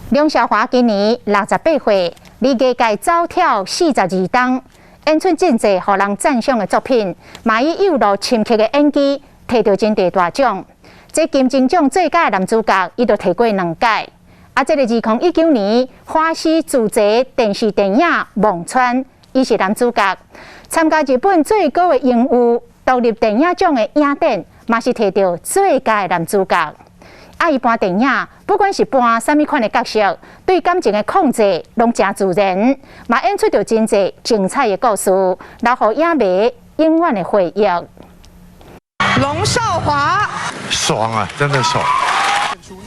龍劭華今年68歲，佇藝界走跳42冬，演出真濟予人讚賞的作品，嘛以幼露深刻的演技，提著真濟大獎。這金鐘獎最佳男主角，伊就提過兩屆。啊，這个2019年華視自製電視電影《夢川》，伊是男主角，參加日本最高的榮譽獨立電影獎的影展，嘛是提著最佳男主角。啊，伊扮電影，不管是扮啥物款的角色，對感情的控制攏誠自然，嘛演出著真濟精彩的故事，留予影迷永遠的回憶。龍劭華，爽啊，真的爽！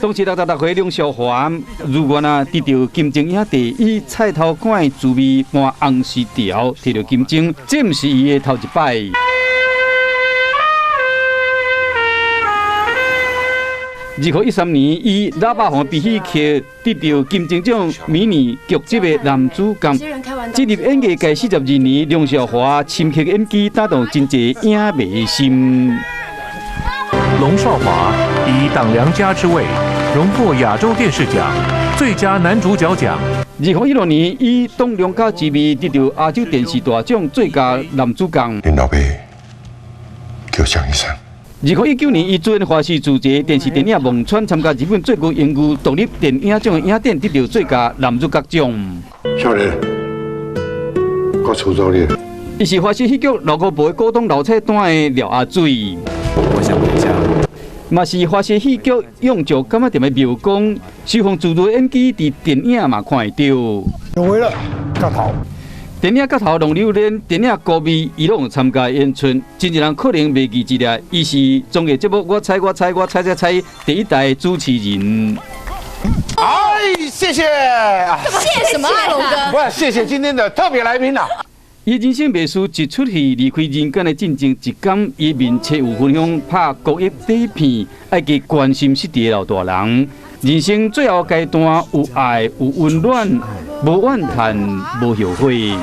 當時66歲龍劭華如願啊，得著金鐘影帝以菜頭粿的滋味扮紅絲條，提著金鐘，這毋是伊的頭一擺。2013年以《喇叭房悲喜劇》得著金鐘獎迷你劇集的男主角。進入演藝界42年，龍劭華深刻演技打動真濟影迷的心。龍劭華以《擋梁家之味》榮獲亞洲電視獎最佳男主角獎。2016年以《擋梁家之味》得著亞洲電視大獎最佳男主角。恁老爸叫蔣醫生。2019年，伊主演華視自製電視電影《夢川》，參加日本最高榮譽獨立電影獎的影展，得著最佳男主角獎。少年，我出走了。伊是華視戲劇《老姑婆》股東老菜單的廖阿水。我想回家。嘛是華視戲劇《用腳柑仔店》的廟公，收放自如的演技，佇電影嘛看會著。有為了角頭。電影《角頭浪流連》、電影《孤味》，伊攏有參加演出。真濟人可能袂記得，伊是綜藝節目《我猜我猜我猜猜猜》第一代主持人。哎，謝謝。謝什麼啊，龍哥？不，謝謝今天的特別來賓啦。伊人生袂輸一齣戲離開人間的進前一工，伊面冊有分享拍國語短片，愛給關心失智的老大人。人生最後階段有愛有溫暖，無怨嘆，無後悔。